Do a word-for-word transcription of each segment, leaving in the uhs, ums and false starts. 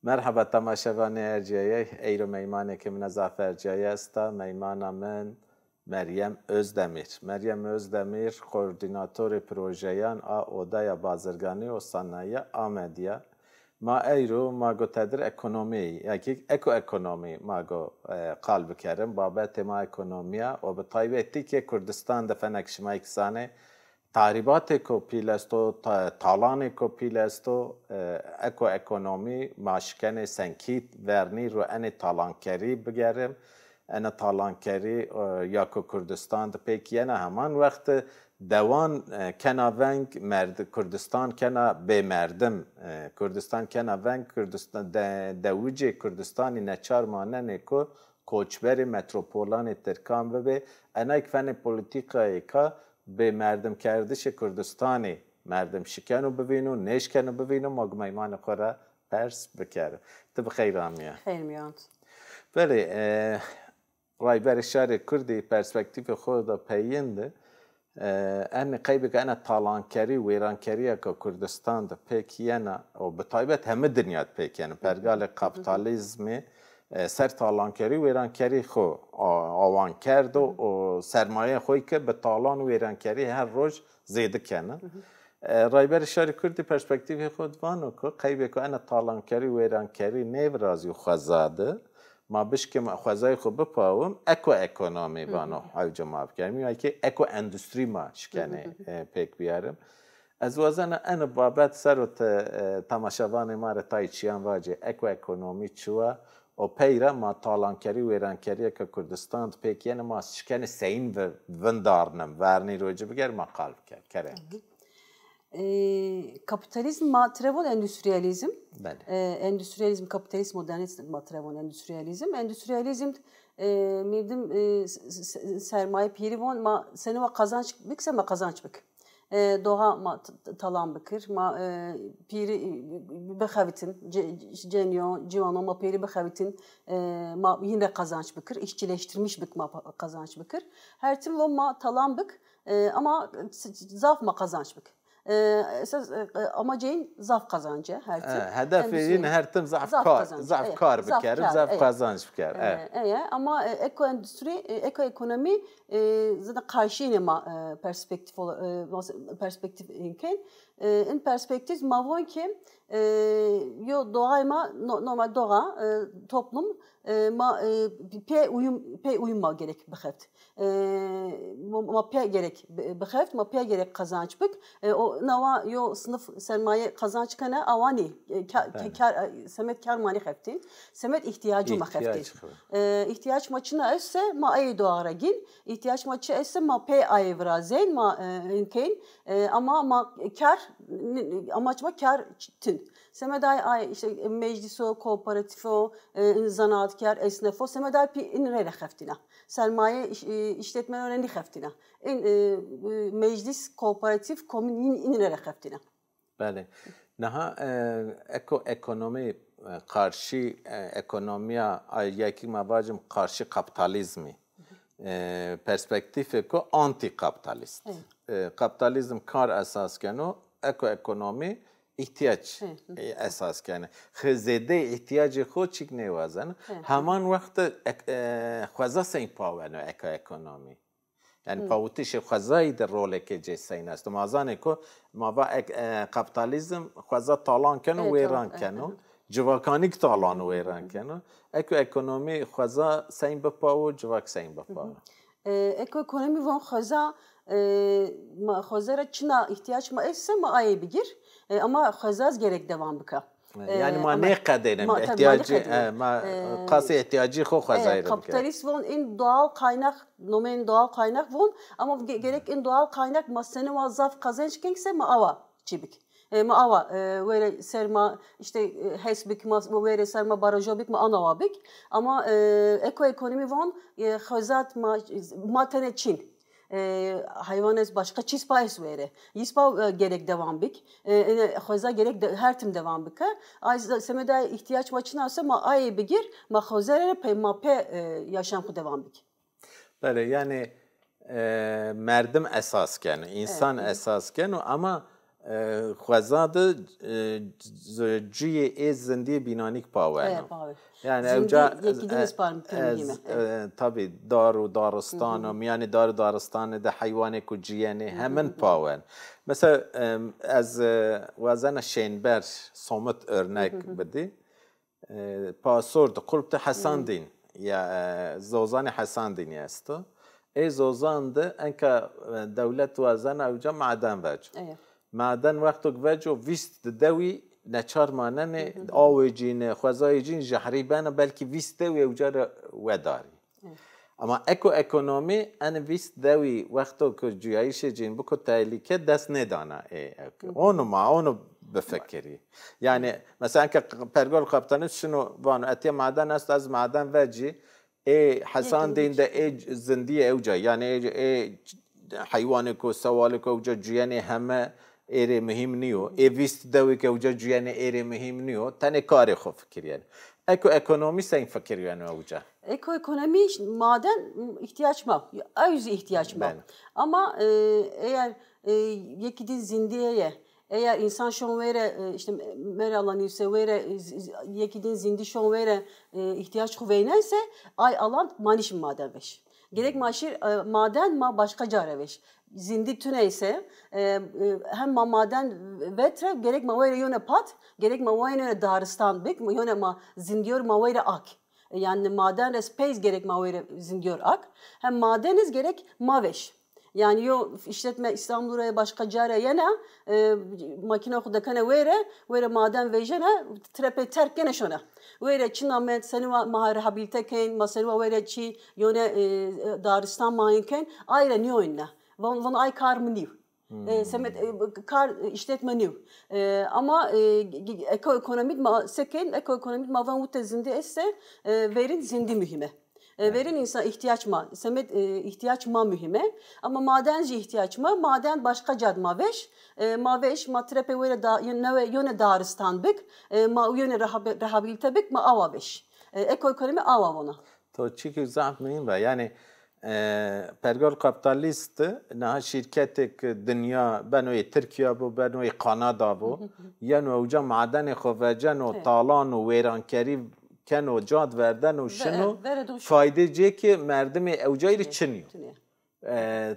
Merheba temaşevanê erciyayê, eyro meymanê ke mina zaf erciyayê esta, meymana min Meryem Özdemir. Meryem Özdemir, koordinatorê projeyan a Odaya Bazirganî û Sanayiya Amedî ya. Ma eyro, ma go tedir ekonomî, ya kî ekoekonomî ma go, e, qal bikerim. Babetê ma ekonomî ya û bi taybetî ke Kurdistan de fenek şima kî zanê, Tahrîbatêko pîl esto, ta-, talanêko pîl esto, e, ekoekonomî ma şikenê senkî vernî ro enê talankerî bigerim. Ena talankerî, e, ya ku Kurdistan de pêk yena heman wext dewan, e, kena veng merd-, Kurdistan kena bêmerdim. E, Kurdistan kena veng Kurdistan de-, dewicê Kurdistanî neçar manenê ku koçberê metropolanê tirkan bibê. Ena kî fenê polîtîkayêka bêmerdimkerdişê Kurdistanî merdim şikeno bivîno, nêşkeno bivîno, ma go meymanê xo ra pers bikerim. Ti bi xeyr amîya. Xeyr mîyan. Belê, e, Rayberê Şarê Kurdî perspektîfê xo de peyên de, e, enê qeybê ke ena talankerî, wêrankerîya ke Kurdistan de pêk yena û bi taybet heme dinya de pêk yena, pergalê kapîtalîzmî, e, ser talankerî, wêrankerî xo a-, awan kerdo û sermayeyê xo ke bi talan û wêrankerî her roj zêde kena. E, Rayberê Şarê Kurdî perspektîfê xo de vano ku qeybê ku ena talankerî, wêrankerî nêvirazîyo xweza de, ma bişkim xwezayê xo bipawim, ekoekonomî vano hewce ma bikerîm. Ya kî ekoendustrî ma şikenê, e, pêk bîyarim. Ez wazena eno babet ser o ti, e, temaşevanê ma rê tayê çîyan vacê, ekoekonomî çi wa û pey ra ma talankerî, wêrankerîya ke Kurdistan de pêk yenê ma şikenê seyin vi-, vindarnim, vernî ro ci biger ma qal biker. Kerem. E, kapîtalîzm ma tire von endüstriyalizm. Belê. E, endüstriyalizm, kapîtalîzm, modernîst ma tire von endüstriyalizm. Endüstriyalizm, e, mîrdim, e, s-, s-, sermaye pîrî von ma sene wa qazanç bik, se ma qazanç bik. E, doğa ma t-, t-, talan bikir, ma, e, pîrî, e, bixebitin, ce-, cenîyo, ciwano ma pîrî bixebitin, e, ma yin re qazanç bikir, işçileştirmiş bik ma pa-, qazanç bikir. Her tim von ma talan bik, e, ama s-, zaf ma qazanç bik. E, esas, e, e, amacê yin zaf qazanc e, her tim. E, hedefê yin her tim zaf kar, zaf kar bikerim, zaf qazanc bikerim. E, e, ama, e, ekoendüstri, e, ekoekonomî, e, zaten karşînê ma, e, perspektîf ola-, e, mas-, perspektîf ên kên. E, in perspektîf ma von ki, e, yo doğay ma, no-, normal doğa, e, toplum, e, ma, e, pê uyum, pê uyum ma gerek bixeft. E, ma, ma pê gerek bi-, bixeft, ma pê gerek qazanç bik. E, o nawa yo sinif sermaye qazanç kene, awa nî. E, ka-, ke-, kar, e, semed kar ma nîxeftîn. Semed îhtîyacî ma xeftîn. E, îhtîyac ma çina esse, ma ayê doğa ra gîn. Îhtîyac ma çi esse, ma pê ayê virazên, ma, e, inkên. E, ama ma kar, n-, amaç ma kar tin. Semed ay, ay, işte, meclis o, kooperatif o, e, zanaatkar, esnaf o, semed ay pî in rê rexeftîna. Sermaye iş-, e, işletme rê nîxeftîna. In, e, e, meclis, kooperatif, komîn in, in rê rexeftîna. Belê. Niha, e, eko ekonomî, e, karşî, e, ekonomîya, ay, ya kî ma vacim karşî kapîtalîzmî. E, perspektîfêko antîkapîtalîst. E, kapîtalîzm kar esas keno, ekoekonomî îhtîyac, e, esas keno. Xi zêdeyê îhtîyacê xo çîk nêwazeno. Heman wext de ek-, e, xweza sey paweno ekoekonomî. Yanî pawitişê xwezayî de rolêkê cê seyn esto. Ma zanê ku ma va ek-, e, kapîtalîzm xweza talan keno, wêran keno. Civakanî kî talan û wêran keno. Eko ekonomî xweza seyn bipawo, civak seyn bipawo. E, eko ekonomî von xweza, e, ma xweza ra çina îhtîyac ma esse ma ayê bigir. E, ama xweza zî gerek devam bika. E, yanî ma nêqedêne îhtîyacî, e, ma qasê îhtîyacî xo xwezayî ra bike. Kapîtalîst von in doğal kaynak, nomên doğal kaynak von, ama ge-, gerek in doğal kaynak ma sene wa zaf qazanç kenk se ma awa çî bik. E, ma awa, e, wêre serma, işte, e, hes bik, ma wêre serma barajo bik, ma anawa bik. Ama, e, ekoekonomî von, e, xwezat ma, ma tenê çîn. E, heywan est, başka çîs pa est wêre. Yîs pa, e, gerek devam bik. E, ene xweza gerek de-, her tim devam bike. Ay z-, semeda îhtîyac ma çina se ma ayê bigir, ma xweza rê pey ma pê, e, yaşam xwu devam bik. Belê, yanî, e, merdim esas keno, însan esas keno, ama, E, xweza de, e, z-, cuyê ê zindîyê bînanîk paweno. Aya pawe. Yani zindî evca, yekî din e, ez parm ez, muhîm e. E, tabî dar û daristan û mîyanê dar û daristanê de heywanêko cuyenê hemin pawen. Mesela, em, ez, e, wazena şênber somut örnek bidî. E, Pasor de, Qulp de Hesandîn ya, e, zozanê Hesandînî esto. Ê zozan de enka, e, dewlet wazena ewca maden veco. Aya. Maden wexto ke veco vîst dewî neçar manenê, awê cîne, xwezayê cîn jehrî bena, belkî vîst dewî ewca ra wedarî. Ama eko ekonomî, eni vîst dewî wexto ke cuyayîşê cîn biko tehlîke, dest nêdana ê eko. Onu ma, onu bifikirî. Yani mesela enka pergol kaptanîst şino vano, etiya maden esto, ez maden vecî, ê Hesandîn de ê zindîyê ewca, yani ê, ê heywanêko, sewalêko ewca cuyenê heme êrê muhîm nîyo. Ê vîst dewê ke ewca cuyenê êrê muhîm nîyo. Tenê karê xo fikirîyeno. Eko ekonomî seng fikirîyeno ewca? Eko ekonomî, maden îhtîyaç ma. Ew zî îhtîyaç ma. Belê. Ama, e, eger, e, yekî din zindîye ye, eger însan şon wêre, e, îşte, merala nîvse wêre, e, z-, z-, yekî din zindî şon wêre, e, îhtîyaç xwu veynense, ay alan ma nîşin maden vej. Gerek ma şir, e, maden ma başqa ca ra vej. Zindî tune ise, e, e, hem ma maden vetre, gerek ma wêre yone pat, gerek ma wêre yone daristan bik, ma yone ma zindîyor ma wêre ak. E, yani maden res peyz gerek ma wêre zindîyor ak. Hem maden iz gerek ma vej. Yani yo işletme İstanbul ra başqa ca ra yena, e, makîna xwu dekene wêre, wêre maden vejena, trepey terk kene şona. Wêre çin amed, seni wa ma rehabilite kên, ma seni wa wêre çi yone, e, e, daristan mayin kên, ay ra nîyoyna. Von, von ay kar mi nîyo. E, semed, e, kar, e, işletme nîyo. E, ama, e, g-, g-, eko ekonomî ma se kên, eko ekonomî ma van wute zindî esse, e, verin zindî muhîm e. E, verin însan îhtîyaç ma, semed, e, îhtîyaç ma muhîm e. Ama maden jî îhtîyaç ma, maden başqa cad ma vej. E, ma vej, ma trepê wêre da, yone, yone daristan bik, e, ma yone rehabe-, rehabilite bik, ma awa vej. E, eko ekonomî awa vona. To çîkî zaf muhîm ra. Yani, e, pergol kaptalîst, niha şîrketêk dinya, beno ê Tirkîya bo, beno ê Kanada bo, yeno ewca madenê xo veceno, talan û wêrankerî keno, cad verdeno, şino, e, faydê cê ki merdimê ewcayî rê çin yo. E,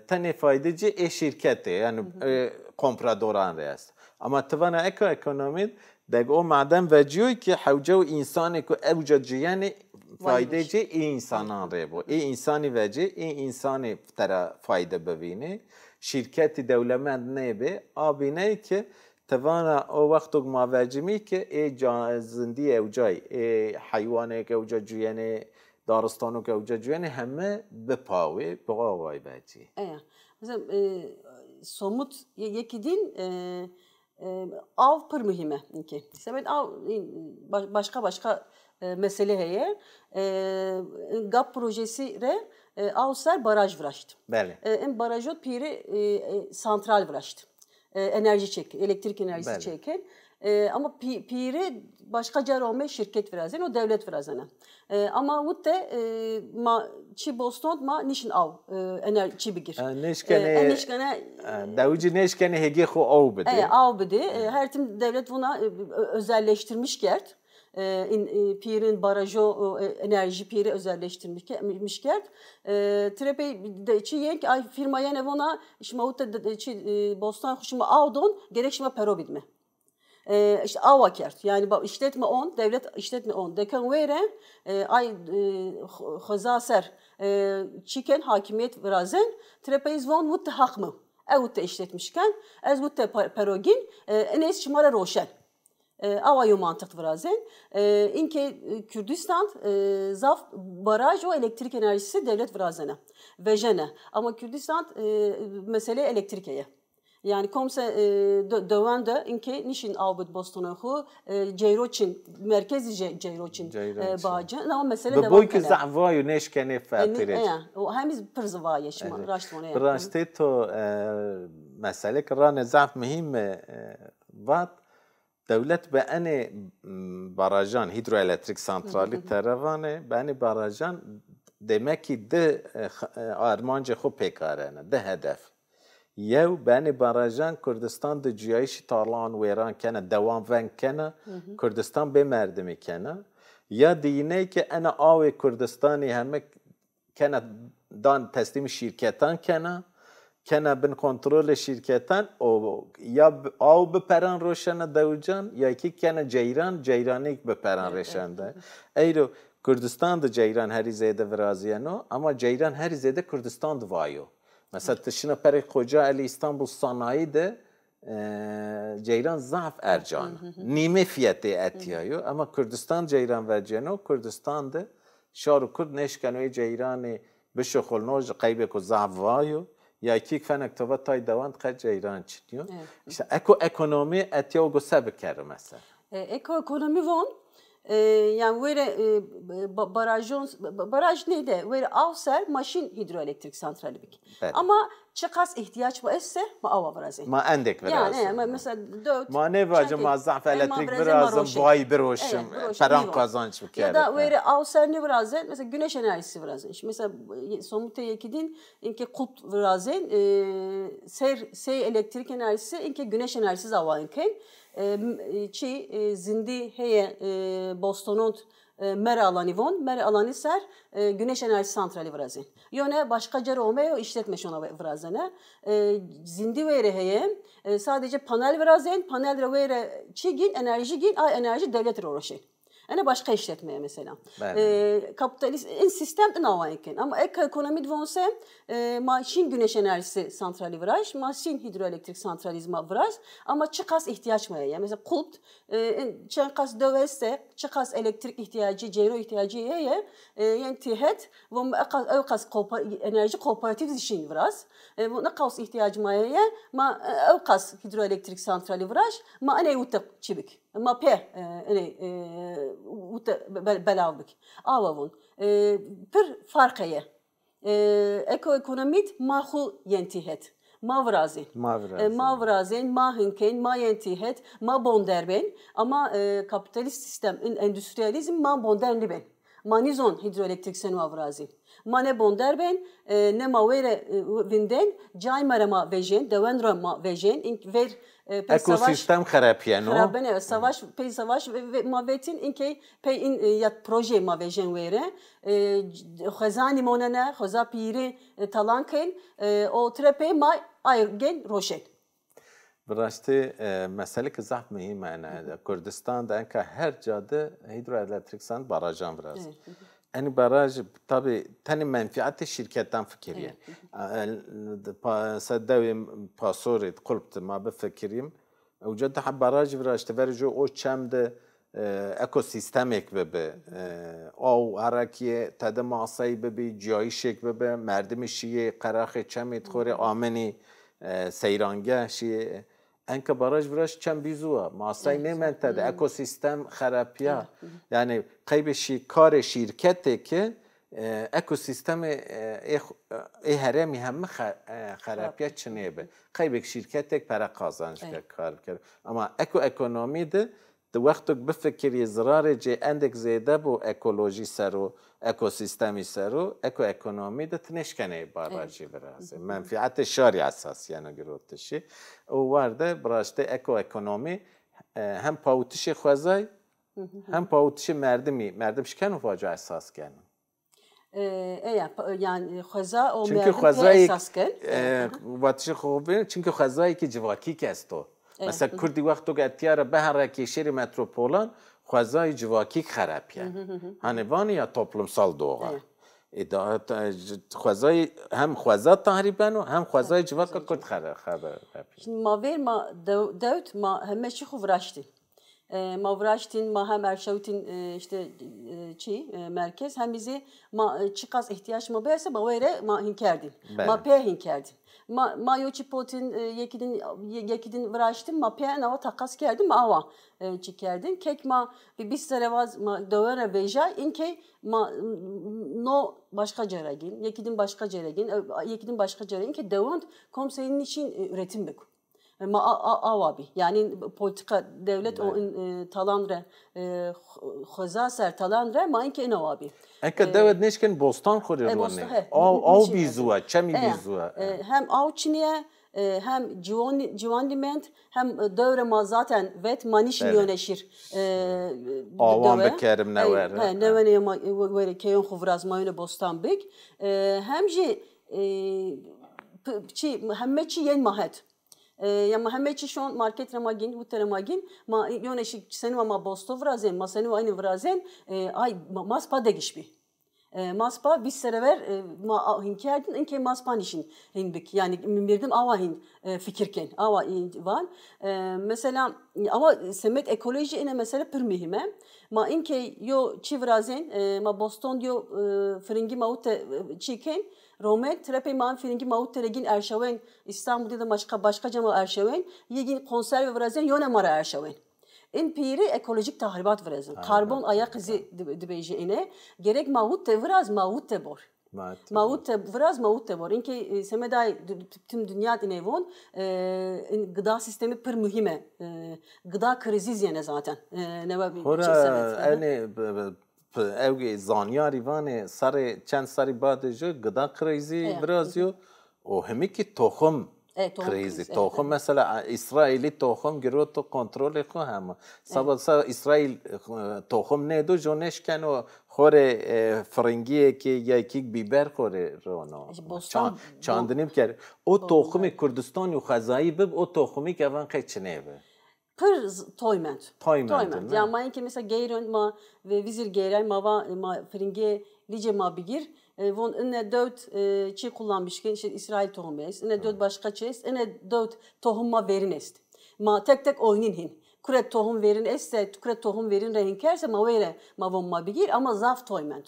tenê faydê cê ê şîrketê, yani, e, kompradoran rê est. Ama ti vana eko ekonomî, deg o maden vecîyoy ki hewce û însanê ku ewca ciyenê faydê cê ê însanan rê bo. Ê însanî vecê, ê însanê tera fayde bivînê. Şîrketî dewlemend nêbê, a bîney ki ti vana o wexto ma vecimî ki ê ca-, zindî ewcay, ê heywanêk ewca cuyenê, daristano ke ewca cuyenê heme bipawê, bi away vecî. Eya. Mesela, e, somut ye-, yekî din, e, e, aw pir muhîm e inkê. Semed aw, e, ba-, başqa başqa, e, mesele heye. E, GAP projesi re, e, aw ser baraj viraşt. Belê. E, in barajo pîrî, e, e, santral viraşt. E, enerjî çêkin, elektrik enerjîsî çêkin. E, ama pî-, pîrî başqa ca ra ome şîrket virazên û dewlet virazena. E, ama wite, e, ma çî boston ma nîşin aw, e, ener-, çî bigir. E, nêşkenê, e, nêşkenê, e, dewicî nêşkenê hêgê xo aw bidê. E, aw bidê. E, her tim dewlet vuna, e, ö-, özelleştirmiş kerd. E, in, e, pîrin barajo, e, enerjî pîrî özelleştirmiş ke-, miş kerd. E, tirepey de çi yen ki ay firma yene vona şima wite de, de, çi, e, bostan xo şima aw don, gerek şima pero bidme. E, işte awa kerd. Yani ba-, işletme on, devlet işletme on. Deken wêre, e, ay, e, xo-, xoza ser, e, çiken hakimiyet virazen, tirepey iz von wite haq mi. E wite işletmiş ken, ez wite pe-, pero gin, e, inêz şima re roşen. E, awa yo mantiq virazên. E, inkê, e, Kurdistan, e, zaf baraj û elektrik enerjîsî dewlet virazena. Vejena. Ama Kurdistan, e, meselê elektrîke ye. Yani komse, e, de-, dewan de inkê nişin aw bid bostonê xwu, e, ceyro çin, merkezî ce-, ceyro çin, e, baci. Ama mesele dewan kene. Bi boy ki zaf vayo nêşkenê fetirê. E, ya, o hem iz pir zî vaye şima, raşt vone ya. Bi raştê to, e, mesele ki rane zaf muhîm e, e, vat. Dewlet bi enê, m, barajan, hîdroelektrik santralî terevanê, bi enê barajan demek ki di, e, x-, e, armancê xo pêk arena, di hedef. Yew, benê barajan Kurdistan de cuyayîşî tarlan wêran kena, dewan veng kena, Kurdistan bê merdimî kena. Ya diyîney ke ena awê Kurdistanî heme kena dan teslîmî şîrketan kena, kena bin kontrolê şîrketan û ya bi-, aw biperan roşena dewican, ya kî kena ceyran, ceyranî biperan rêşen de. Eyro Kurdistan de ceyran herî zêde virazîyeno, ama ceyran herî zêde Kurdistan de vayo. Mesela ti şina perê Kocaeli, Îstanbul Sanayî de, e, ceyran zaf ercan. Nîmê fiyetê etîya yo. Ama Kurdistan ceyran veceno, Kurdistan de şar û Kurd nêşkeno ê ceyranê bişuxulno, ji qeybêko zaf vayo. Ya kî fenek to va tay dewan qe ceyran çin yo. Îşte eko ekonomî etîya go se bikero mesela. E, ekoekonomî von, e, yani wêre, e, ba-, barajon, ba-, baraj neyde, wêre aw ser ma şîn hîdroelektrik santralî bik. Belê. Ama çiqas îhtîyac ma esse, ma awa virazên. Ma endek virazên. Yani, e, ma mesela dört, ma nêvacin ma zaf elektrik virazin, vay biroşim, peran kazanç bikerim. Ya da wêre aw ser nêvirazên, mesela güneş enerjisi virazên. Şimdi mesela, e, somutê yekî din, inkê qut virazên, e, ser, sey elektrik enerjisi, inkê güneş enerjisi zawa inkên. E, m-, e, çi, e, zindî heye, e, Bostonond, e, Mare Alanî von, Mare Alanî ser, e, güneş enerjisi santralî virazên. Yone başka cere omeyo, işletme şona ve-, virazene. E, zindî wêre heye, e, sadece panel virazên, panel re wêre çi gîn, enerji gîn, ay enerji devlet re roşên. Ene başka işletmeye mesela. E, kapitalist, in sistem din awa inkên. Ama ek ekonomî de vonse, e, ma şîn güneş enerjisi santralî viraj, ma şîn hidroelektrik santralî zî ma viraj, ama çiqas ihtiyaç ma ye. Yani mesela Kulp, e, in, çend qas dew esse, çiqas elektrik ihtiyacı, ceyro ihtiyacı heye, e, yen tîhet, von eqas, ewqas kooper-, enerji kooperatif zî şîn viraz. E, von eqas ihtiyac ma heye, ma, e, ewqas hidroelektrik santralî viraj, ma eney wite çi bik. Ma pê, e, enê, e, wite be-, belav bik. Awa vun. E, pir farq heye. E, ekoekonomî d ma xwu yentî het. Ma virazên. Ma virazên. E, ma virazên, ma hinkên, ma yentî het, ma bonder bên. Ama, e, kapitalîst sîstem, in-, endüstriyalîzm ma bonder nîbên. Ma nîzon hîdroelektrîk seno virazî. Ma ne bonder bên, e, ne ma wêre, e, vindên, cayê ma re ma vejên, dewend re ma vejên, in ver, e, pey savaş. Ekosîstem xerepîyeno. Xerabene, savaş, pey savaş ve-, ve-, ma vetîn, inkey pey in, e, ya projeyê ma vejên wêre. E, c-, xwezanî monene, xweza pîrî, e, talan kên, e, o tire pey ma ay gên roşên. Bi raştî, e, meseleke zaf muhîm ene. Kurdistan de enka her ca de hîdroelektrîk san barajan virazî. Enî baraj tabî tenê menfîetê şîrketan fikirîyê. E, pa-, se dewê Pasorê, Qulp de ma bifikirîm. Uca daha baraj viraşte verê jo o çem de, e, ekosîstemêk bibi. E, aw herekîyê, tede masayî bibî, ciyayîşêk bibi, merdimî şîyê, qeraxê çemê xo rê amenî, e, seyrangeh şîyê. Enka baraj viraj çem bî zuwa, masay nêmend tede, ekosîstem xerapîya. Yanî qeybê şî-, karê şîrketê ki, e, ekosîstemê, e, ê xu-, ê herêmî heme xe-, e, xerapîya çinê bi. Qeybêk şîrketek pere qazanc ke, kar bikero. Ama ekoekonomî de, di wexto ke bifikirî zirarê cê endek zêde bo ekolojî ser o, ekosîstemî ser o, ekoekonomî de ti nêşkenê barajî virazê. Menfîetê şarî esas yeno girotişî. O war de bi raştî ekoekonomî, e, hem pawitişê xwezay, hem pawitişê merdimî, merdim şikeno vaco esas keno. E, eya, pa-, yani xweza o merdim pê esas ken. E, vatişê xo bê, çimkî xwezayêkî civakîk esto. Mesela Kurdî wexto ke etîya ra biherekê şêrê metropolan, xwezayê civakîk xerepîye. Hani vanî ya toplumsal doğa. E, da, ta-, xwezayê hem xweza tahrîb beno, hem xwezayê civaka Kurd xere-, xerepîye. Şimdi ma ver ma dew-, dewt ma heme çî xo viraştî. E, ma viraştîn, ma hem erşawitîn, e, işte, e, çî, e, merkez, hem zî ma, e, çiqas îhtîyac ma bese, ma wêre ma hîn kerdîn. Ma pê hîn kerdîn. Ma, ma yo çî potîn, e, yekî din, ye-, yekî din viraştîn, ma pê enawa teqas kerdîn, ma awa, e, çî kerdîn. Kek ma bi bîst serre vaz ma dewe ra vejay, inkey ma, n-, no başka ceregîn, yekî din başka ceregîn, e, yekî din başka ceregîn, inkey dewend kom sey nîşîn, e, üretim bik. E, ma a, a, awa bî. Yanî politika dewlet o in, e, talan re, e, xu-, xuza ser talan re ma inkê in awa bî. Eke dewet nêşken bostan xo rê ruenê. Aw, aw bî zuwa, çemî bî zuwa. E, hem aw çinîye, E, hem ciwan, ciwan dî mend, hem, e, dewre ma zaten vet, ma nîşin yone şîr, e, awan dewe. Bikerim newer. He, newenê ma, e, were keyon xu viraz, ma yone bostan bik. E, hem jî, e, çi, heme çi yen ma het. E, ya ma heme çi şon market ra ma gîn, wute ra ma gîn, ma yone şî seni wa ma bosto virazên, ma seni wa aynî virazên, e, ay ma, ma spa degiş bî. E, ma spa vîst serre ver, e, ma a-, hîn kerdin, inkê ma spa nîşin hîn bik. Yanî mirdim awa hîn, e, fikir ken, awa hîn van. E, mesela, ama semed ekolojî ine mesele pir muhîm e. Ma inkê yo çi virazên, e, ma boston yo, e, firingî ma wute, e, çi ken, romen, tirepey ma en firingî ma wute re gîn erşawen, Îstanbul de ma şika başka cama erşawen, yê gîn konserve virazên, yone ma ra erşawen. In pîrî ekolojîk tahribat virazin. Karbon ayak izi dibêjî ine. Gerek ma wute viraz, ma wute bor. Ma wute viraz, ma wute bor. Inkê, e, semedayê tim dinya ine von, e, in gıda sistemi pir muhîm e. E, gıda krizi zî ene zaten. E, newe bir... Hora enê ewgê zanyarî vanê sarê çend sarî badê jû gıda krizi virazîyo. O hemî kî toxum krizi. Toxum mesela, e, Îsraîlî toxum giroto kontrolê xo hema. Seba sa Îsraîl, e, toxum nêdo, jo nêşkeno xo rê, e, firingîyêkê ya kî bîber xo rê rono. Çandinî biker. O toxumê Kurdistan û xwezayî bib, o toxumî kî evan qey çinê bi. Pir toy mend. Toy mend. Ya ma inkê mesela geyron ma ve vizir geyray ma va, ma firingê licê ma bigir. E, von ine dewt, e, çi kullanmış ken, işte İsrail tohumu est, ine dewt başka çi est, ine dewt tohum ma verin est. Ma tek tek oynîn hin. Kure tohum verin estse, kure tohum verin re hin kerse ma weyre ma von ma bigir ama zaf toy mend.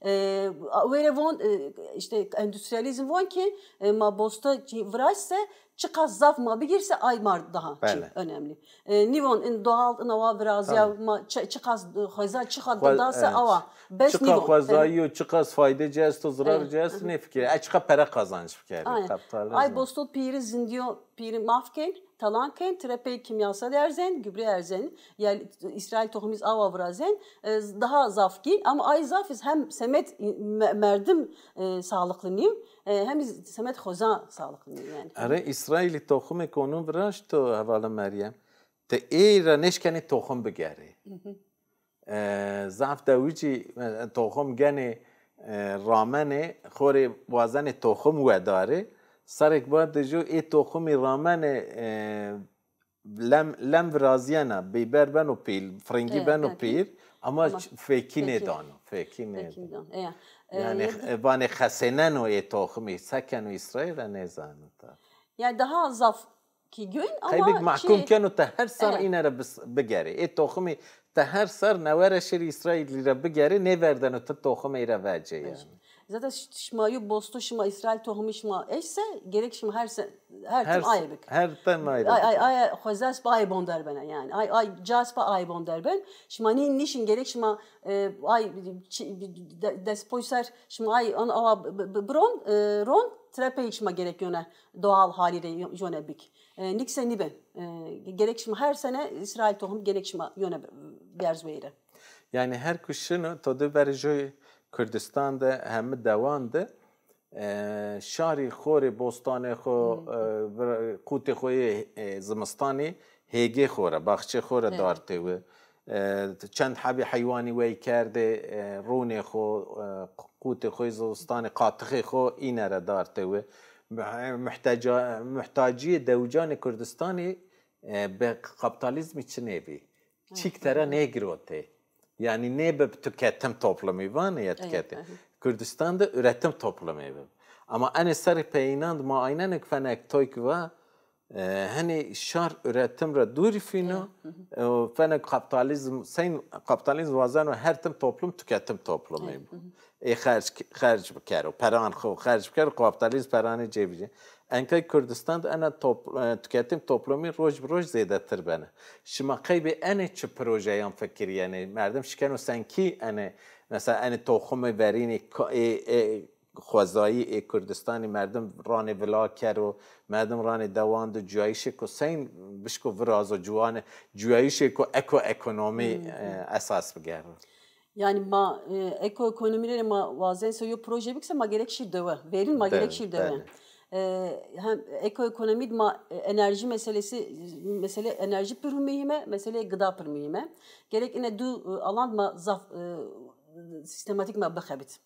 E, weyre von, e, işte endüstriyalizm von ki, e, ma bosta viraşse, çiqas zaf ma bigirse ay mar daha çi önemli. E, nîvon in doğal inawa virazya ma çi-, çiqas, e, xweza çiqa dase awa. Bes nîvon. Çiqa xwezayî yo, çiqas fayde ci esto, zirar ci esto, nêfikirê. E, çiqa pere qazanç bikerê. Kapitalizm. Ay bostot pîrî zindiyo, pîrî maf ken, talan ken, tirepey kimyasal erzen, gübre erzen. Yani İsrail tohumiz awa virazen, e, daha zaf gîn. Ama ay zaf iz hem semed me-, merdim, e, sağlıklı nîyo, e, hem iz semed xweza sağlıklı nîyo yani. Erê, Îsraîlî toxumêk onun viraşto, hevala Meryem. Ti ê ra nêşkenê toxum bigerê. E, zaf dewicî, e, toxum genê, e, ramenê, xo rê wazenê toxum wedarê. Sarêk bade jû ê toxumî ramenê, e, lem, lem virazîyena, bîber beno pîl, firingî beno pîl, ama fêkî nêdano, fêkî nêdano. Yanî, e, vanê xesêneno ê toxumî, se keno Îsraîl ra nêzano ta. Yani daha zaf kî gün ama... Qeybik mahkum keno te her sar îne ra bis-, bigerê. Ê toxumî te her sar newe ra şirî Îsraîlî ra bigerê, nêverdeno ti toxumê ra vecê yanî. Zaten ş-, şima yo bosto şima Îsraîl toxumî şima eşse, gerek şima her se-, her tim aye bik. Her tim aye bik. Ay, ay, ay, xwezas pa aye bonder bena yanî. Ay, ay, cas pa aye bonder ben. Şima nî-, nîşin gerek şima, e, ay, çi-, de-, dest poy ser, şima ay, an, awa b-, b-, b-, bron, e, ron, tirepeyik şima gerek yone doğal halî rê yo-, yone bik. E, nîkse nîben. E, gerek şima her sene Îsraîl tohum gerek şima yone be-, berz weyre. Yanî her ku şino, to de berê joy Kurdistan de, hemi dewan de, e, şarî xo rê, bostanê xo, e, vir-, qûtê xo yê, e, zimistanî hêgê xo ra, baxçê xo ra dartê wi. E, çend hebî heywanî wey kerdê, e, rûnê xo, e, qûtê xo yê zivistanî, qatixê xo îne ra dartê wi. Muh-, muhteca-, muhtacîyê dewicanê Kurdistanî, e, bi kapitalizmî çinê bî. Çîk te ra nêgirotê. Yanî nêbi tuketim toplumî vanê ya tuketim. Kurdistan de üretim toplumî bi. Ama enê serê peyînan de ma aynenê ke fenek toy ki va, e, henî şar üretim ra dûrî fîno, e, fenek kapitalizm, seyn kapitalizm wazeno her tim toplum tuketim toplumî bi. Ê xerc, xerc bikero, peran xo xerc bikero, kapitalizm peranê cêbicê. Enkay Kurdistan de ena top-, e, tuketim toplumî roj bi roj zêdetir bena. Şima qeybê enê çi projeyan fikirîyenê? Merdim şikeno senkî enê, mesela enê toxumê verînî ko-, ê, ê, xwezayî ê Kurdistanî merdim ranê vila kero, merdim ranê dewan de cuyayîşêko seyn bişko virazo ciwanê, cuyayîşêko eko-ekonomî, e, esas bigero. Yani ma, e, eko-ekonomî rê ma wazen se yo proje bik se ma gerek şîr dewe. Verîn ma gerek şîr dewe. E, hem ekoekonomî de ma, e, enerjî meselesi, mesele enerjî pir mühîm e, mesele gıda pir mühîm e. Gerek ine du, e, alan ma zaf, e, sîstematîk ma bixebit.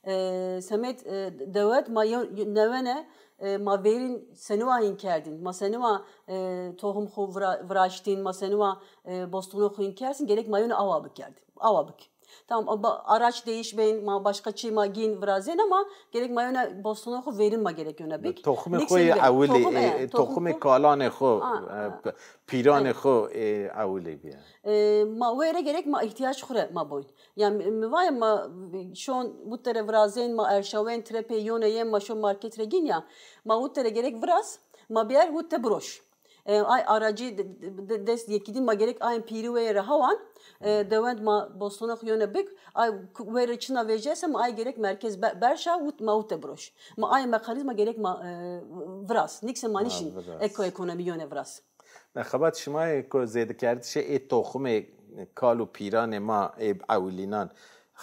E, semed, e, dewlet ma yew, newene, e, ma verîn senîwa hîn kerdîn, ma senîwa, e, tohum xwu vira-, viraştîn, ma senîwa, e, bostonê xwu hîn kerdîn, gerek ma yewne awa bikerdîn. Awa bik. Tamam, ama araç değiş bên, ma başka çî ma gîn virazên ama gerek ma yewne bostonê xwu verîn ma gerek yewne bik. Toxumê xwu ê ewilî, toxum, e, e, toxumê kalanê xwu, e, pîranê xwu ê ewilî bîye. E, ma were gerek ma îhtîyac xwu re ma boyn. Ya mi, mi vaye ma şon wute re virazên, ma erşawên tire pê yone yen, ma şo market re gîn ya. Ma wute re gerek viraz, ma biyer wute biroş. E, ay aracî de, de, de, dest yekî dîn ma gerek ayên pîrî weye re hawan, e, dewend ma bostonê xwu yone bik, ay ku-, were çina vejese ma ay gerek merkez be-, berşa wut, ma wute biroş. Ma ay mekanîzma gerek ma, e, viraz. Nîkse ma nîşin ekoekonomî yone viraz. Ne xebat şima yê ku zêdekerdişê ê toxumê kal û pîranê ma ê ewilînan,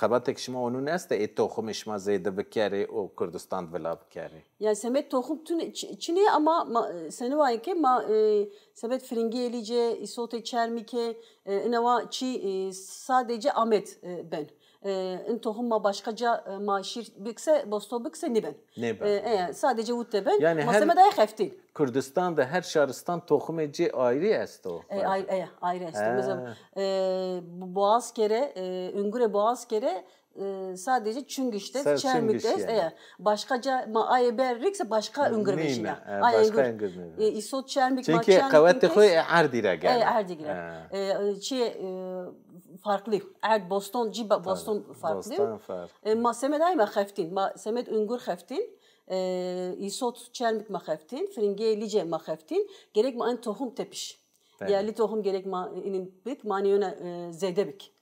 xebatek şima onûn este ê toxumê şima zêde bikerê û Kurdistan vila bikerê? Yani semed toxum tune çi-, çinê ama ma, e, senî wayên ke ma, e, semed firingî ê lîcê, îsotê çermîke, e, inewa çî, e, sadece Amed, e, ben. E, in toxum ma başka ca, e, ma şîr bikse, bosto bikse nîben. Nêben. E, e, sadece wute ben. Yani ma her semed ay xeftîn. Kurdistan de her şaristan toxumê ci ayrî esto. E, ay-, e, ayrı esto. Mesela, e, bu-, boğaz kere, e, ungure boğaz kere, e, sadece Çungiş de, Çermik de, e, başka ca ma ayê ber rikse başka ungur veşîna. E, ay başka ungur, e, îsot Çermik ma. Çünkü qewetê xo ê erdî ra gel. E, erdî gel. E, çi, e, farklı. Erd, boston, cî ba-, boston farklı. Boston farklı. E, ma semed ay ma xeftîn. Ma semed ungur xeftîn. E, îsot Çermik ma xeftîn. Firingê lîce ma xeftîn. Gerek ma en tohum tepiş. Belê. Yerli tohum gerek ma inin bik, ma niyona, e, zêde bik.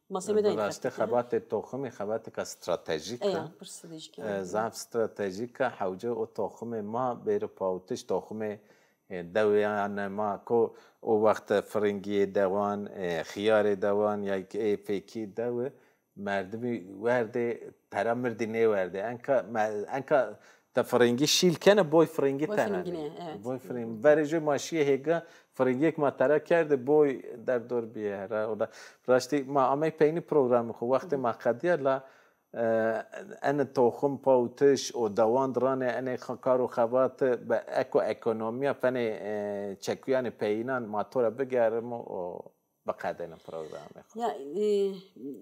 Ma semed ay xeftîn. Bi rastî xebatê toxumî xebatêka stratejîk a. Eya, pir stratejîk a. E, zaf stratejîk a. Hewce o toxumê ma bêro pawitiş, toxumê e, deweyanê ma ko o wext firingiyê dewan, e, xiyarê dewan ya ki ê fêkî dewi merdimî werdê tera mirdî nêwerdê. Enka me-, enka te firingî şîl kene boy firingî tena. Boy firingî nê, evet. Boy firingî. Verê jû ma şîyê hêga firingiyêk ma tera kerdê boy derdor bîye hera. O da raştî ma amey peynî programê xo wextê ma qediya la E, ene toxum pawitiş û dewan di ranê enê xe-, kar û xebati bi ekoekonomiya fenê, e, çekuyanê peyînan ma to ra bigerimo û biqedêne programê xo. Ya, e,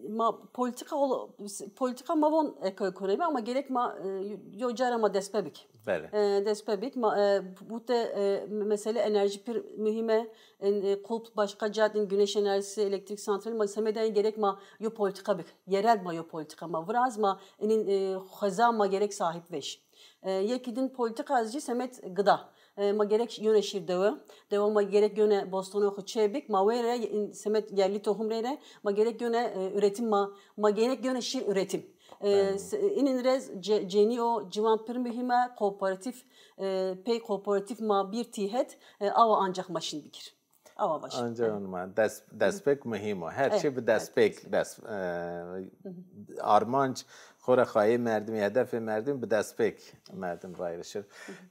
ma politika ol-, politika ma von ekoekonomi ama gerek ma, e, yo cara ma dest pê bik. Belê. E, dest pê bik ma, e, bute, e, mesele enerji pir muhîm e. En, e, kulp başka cat in güneş enerjisi, elektrik santrali ma semedayên gerek ma yo politika bik. Yerel ma yo politika ma. Viraz ma inin, e, xweza ma gerek sahip veş. E, yekî din politika ez jî semed gıda. E, ma gerek yöne şîr dewe. Dewe ma gerek yöne bostonê xo çê bik. Ma wê re in semed yerli tohum rê re ma gerek yöne, e, üretim ma, ma gerek yöne şîr üretim. E, inin rez ce-, cenî o ciwan pir muhîm e. Kooperatif, e, pey kooperatif ma bir tîhet, e, awa ancak ma şin bikir. Awa baş. Anca ma dest, destpêk muhîm o. Her çi bi destpêk, dest, e, armanc xo ra xayê merdimî, hedefê merdimî bi destpêk merdim rayirişir.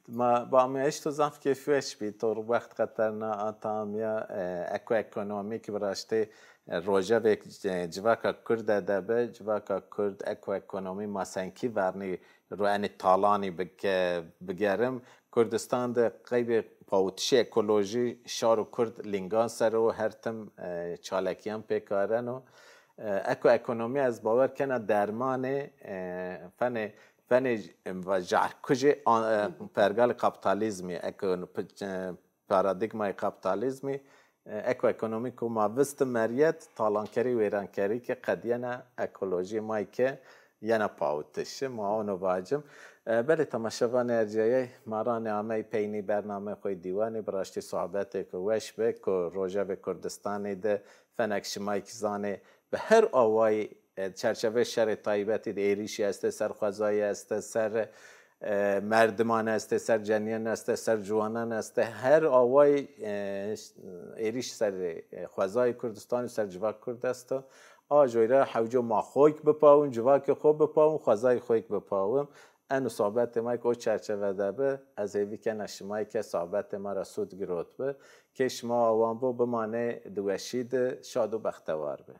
Ma bi ameyayîş to zaf kêfweş bî. To wext qeterna a tamîya, e, ekoekonomî ki bi raştê, e, rojevêk, e, civaka Kurd de de bi, civaka Kurd ekoekonomî ma senkî vernî ro enê talanî bike-, bigerim. Kurdistan de qeybê pawitişê ekolojî şar û kurd lîngan ser o, her tim, e, çalekîyan pêkareno. E, ekoekonomî ez bawer kena dermanê, e, fenê, fenê, e, va-, jahrkujê, a, e, pergalê kapitalizmî, eko-, p-, e, paradîgmayê kapitalizmî, e, ekoekonomî ku ma visti meriyet, talankerî, wêrankerî ke qedîyena ekolojîyê ma yê ke yena pawitiş. Ma ono vacim. E, belê temaşevanê erciyayê, ma ranê amey peynî bernameyê xo yê dîwanî, bi raştî sohbetêko weş bi ku rojevê Kurdistanî de fenek şima yê kî zanê bi her awayî, e, çerçeveyê şerê taybetî de êrîşî estê ser xwezayî, estê ser, e, merdiman estê, ser cenîyan estê, ser ciwanan estê. Her awayî, e, êrîş serê, e, xwezayê Kurdistanî, ser civak Kurd esto. A joy ra hewco ma xoyk bipawin, civakê xo bipawin, xwezayê xoyk bipawin. Eno sohbetê ma ki o çerçeve de bi, ez hêvî kena şimayî ke sohbetê ma ra sûd girot bi. Kê şima awan bo, bimanê di weşî di, şad û bextewar bi.